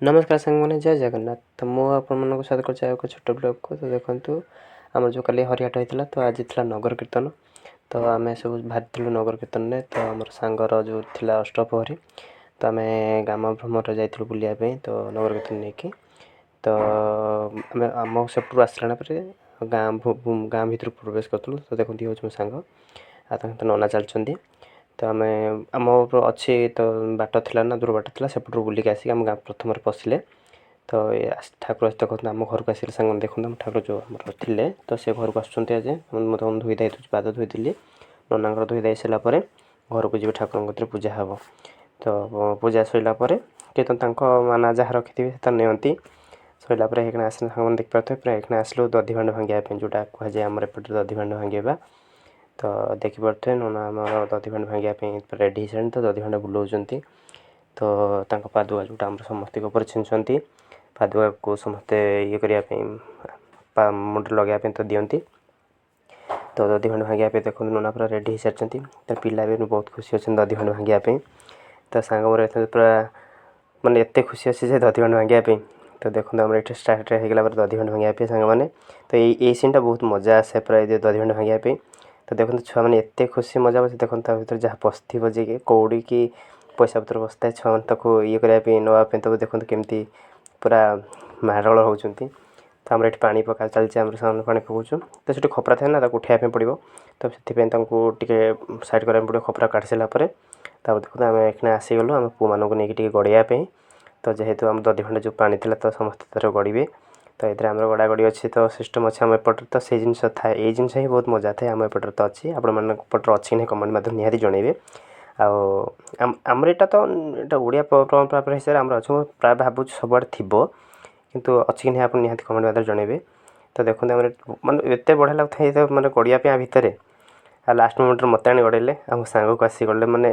ନମସ୍କାର ସାଙ୍ଗମାନେ, ଜୟ ଜଗନ୍ନାଥ। ତ ମୁଁ ଆପଣମାନଙ୍କୁ ସ୍ୱାଗତ କରୁଛି ଆଉ ଏକ ଛୋଟ ବ୍ଲଗ୍କୁ। ତ ଦେଖନ୍ତୁ, ଆମର ଯେଉଁ କାଲି ହରିହାଟ ହେଇଥିଲା, ତ ଆଜି ଥିଲା ନଗର କୀର୍ତ୍ତନ। ତ ଆମେ ସବୁ ବାହାରିଥିଲୁ ନଗର କୀର୍ତ୍ତନରେ। ତ ଆମର ସାଙ୍ଗର ଯେଉଁ ଥିଲା ଅଷ୍ଟପ୍ରହରୀ, ତ ଆମେ ଗ୍ରାମ ଭ୍ରମଣରେ ଯାଇଥିଲୁ ବୁଲିବା ପାଇଁ। ତ ନଗର କୀର୍ତ୍ତନ ନେଇକି ତ ଆମେ ଆମ ସେପଟରୁ ଆସିଲା ପରେ ଗାଁ ଗାଁ ଭିତରକୁ ପ୍ରବେଶ କରିଥିଲୁ। ତ ଦେଖନ୍ତୁ, ଇଏ ହେଉଛି ମୋ ସାଙ୍ଗ ଆଉ ତାଙ୍କ ନନା ଚାଲିଛନ୍ତି। ତ ଆମେ ଆମ ଅଛି ତ ବାଟ ଥିଲା ନା, ଦୂର ବାଟ ଥିଲା, ସେପଟରୁ ବୁଲିକି ଆସିକି ଆମ ଗାଁ ପ୍ରଥମରେ ପଶିଲେ। ତ ଏ ଠାକୁର ଆସି ଦେଖନ୍ତୁ, ଆମ ଘରକୁ ଆସିଲେ। ସାଙ୍ଗମାନେ ଦେଖନ୍ତୁ, ଆମ ଠାକୁର ଯେଉଁ ଆମର ଥିଲେ, ତ ସେ ଘରକୁ ଆସୁଛନ୍ତି ଆଜି। ମୁଁ ତାଙ୍କୁ ଧୋଇ ଧାଇ ଦେଉଛି, ପାଦ ଧୋଇଦେଲି ନନାଙ୍କର। ଧୋଇ ଧାଇ ସାରିଲା ପରେ ଘରକୁ ଯିବେ, ଠାକୁରଙ୍କ କତିରେ ପୂଜା ହେବ। ତ ପୂଜା ସରିଲା ପରେ କିଏ ତ ତାଙ୍କ ମାନା ଯାହା ରଖିଥିବେ ସେ ତ ନିଅନ୍ତି। ସରିଲା ପରେ ଏଇଖିଣା ଆସିଲେ, ସାଙ୍ଗମାନେ ଦେଖିପାରୁଥିବେ ପୁରା। ଏଇଖିଣା ଆସିଲୁ ଦଧିଭାଣ୍ଡ ଭାଙ୍ଗିବା ପାଇଁ, ଯେଉଁଟା କୁହାଯାଏ ଆମର ଏପଟରେ ଦଧିଭାଣ୍ଡ ଭାଙ୍ଗିବା। ତ ଦେଖିପାରୁଥିବେ, ନନା ଆମର ଦଧିଭାଣ୍ଡ ଭାଙ୍ଗିବା ପାଇଁ ରେଡ଼ି ହେଇସାରିଲେଣି। ତ ଦଧିଭାଣ୍ଡ ବୁଲଉଛନ୍ତି। ତ ତାଙ୍କ ପାଦୁଆ ଯେଉଁଟା ଆମର ସମସ୍ତଙ୍କ ଉପରେ ଛିଞ୍ଚନ୍ତି, ପାଦୁଆକୁ ସମସ୍ତେ ଇଏ କରିବା ପାଇଁ, ମୁଣ୍ଡରେ ଲଗାଇବା ପାଇଁ ତ ଦିଅନ୍ତି। ତ ଦଧିଭାଣ୍ଡ ଭାଙ୍ଗିବା ପାଇଁ ଦେଖନ୍ତୁ, ନନା ପୁରା ରେଡ଼ି ହେଇସାରିଛନ୍ତି। ତ ପିଲା ବି ବହୁତ ଖୁସି ଅଛନ୍ତି ଦଧିଭାଣ୍ଡ ଭାଙ୍ଗିବା ପାଇଁ। ତ ସାଙ୍ଗ ମୋର ଏତେ ପୁରା ମାନେ ଏତେ ଖୁସି ଅଛି ଯେ ଦଧିଭାଣ୍ଡ ଭାଙ୍ଗିବା ପାଇଁ। ତ ଦେଖନ୍ତୁ, ଆମର ଏଠି ଷ୍ଟାର୍ଟ ହେଇଗଲା ପରେ ଦଧିଭାଣ୍ଡ ଭାଙ୍ଗିବା ପାଇଁ ସାଙ୍ଗମାନେ। ତ ଏଇ ସିନ୍ଟା ବହୁତ ମଜା ଆସେ ପୁରା, ଏ ଦଧିଭାଣ୍ଡ ଭାଙ୍ଗିବା ପାଇଁ। ତ ଦେଖନ୍ତୁ, ଛୁଆମାନେ ଏତେ ଖୁସି ମଜା କରୁଛି। ଦେଖନ୍ତୁ, ତା ଭିତରେ ଯାହା ପଶିଥିବ ଯେ କି କଉଡ଼ି କି ପଇସା ପତ୍ର ପଶିଥାଏ, ଛୁଆମାନେ ତାକୁ ଇଏ କରିବା ପାଇଁ, ନେବା ପାଇଁ। ତ ଦେଖନ୍ତୁ, କେମିତି ପୁରା ମାଡ଼ଗୋଳ ହେଉଛନ୍ତି। ତ ଆମର ଏଠି ପାଣି ପକା ଚାଲିଛି, ଆମର ସାମାନ ପାଣି ପକାଉଛୁ। ତ ସେଠି ଖପରା ଥାଏ ନା, ତାକୁ ଉଠାଇବା ପାଇଁ ପଡ଼ିବ। ତ ସେଥିପାଇଁ ତାଙ୍କୁ ଟିକେ ସାଇଡ଼୍ କରିବା ପାଇଁ ପଡ଼ିବ ଖପରା କାଟି ସାରିଲା ପରେ। ତାପରେ ଦେଖନ୍ତୁ, ଆମେ ଏଖିନା ଆସିଗଲୁ ଆମ ପୁଅମାନଙ୍କୁ ନେଇକି ଟିକେ ଗଡ଼ିବା ପାଇଁ। ତ ଯେହେତୁ ଆମ ଦଧିଭାଣ୍ଡ ଯେଉଁ ପାଣି ଥିଲା, ତ ସମସ୍ତେ ତାର ଗଡ଼ିବେ। ତ ଏଥିରେ ଆମର ଗଡ଼ାଗଡ଼ି ଅଛି, ତ ସିଷ୍ଟମ୍ ଅଛି ଆମ ଏପଟରେ। ତ ସେଇ ଜିନିଷ ଥାଏ, ଏଇ ଜିନିଷ ହିଁ ବହୁତ ମଜା ଥାଏ। ଆମ ଏପଟରେ ତ ଅଛି, ଆପଣମାନଙ୍କ ପଟରେ ଅଛି କି ନାହିଁ କମେଣ୍ଟ ମାଧ୍ୟମରେ ନିହାତି ଜଣାଇବେ। ଆଉ ଆମର ଏଇଟା ତ ଏଇଟା ଓଡ଼ିଆ ପରମ୍ପରା ହିସାବରେ ଆମର ଅଛି। ମୁଁ ପ୍ରାୟ ଭାବୁଛି ସବୁଆଡ଼େ ଥିବ, କିନ୍ତୁ ଅଛି କି ନାହିଁ ଆପଣ ନିହାତି କମେଣ୍ଟ ମାଧ୍ୟମରେ ଜଣାଇବେ। ତ ଦେଖନ୍ତୁ, ଆମର ମାନେ ଏତେ ବଢ଼ିଆ ଲାଗୁଥାଏ ମାନେ ଗଡ଼ିବା ପାଇଁ ଆ ଭିତରେ। ଆଉ ଲାଷ୍ଟ ମୋମେଣ୍ଟରେ ମୋତେ ଆଣି ଗଡ଼େଇଲେ, ଆଉ ମୋ ସାଙ୍ଗକୁ ଆସି ଗଡ଼େଇଲେ। ମାନେ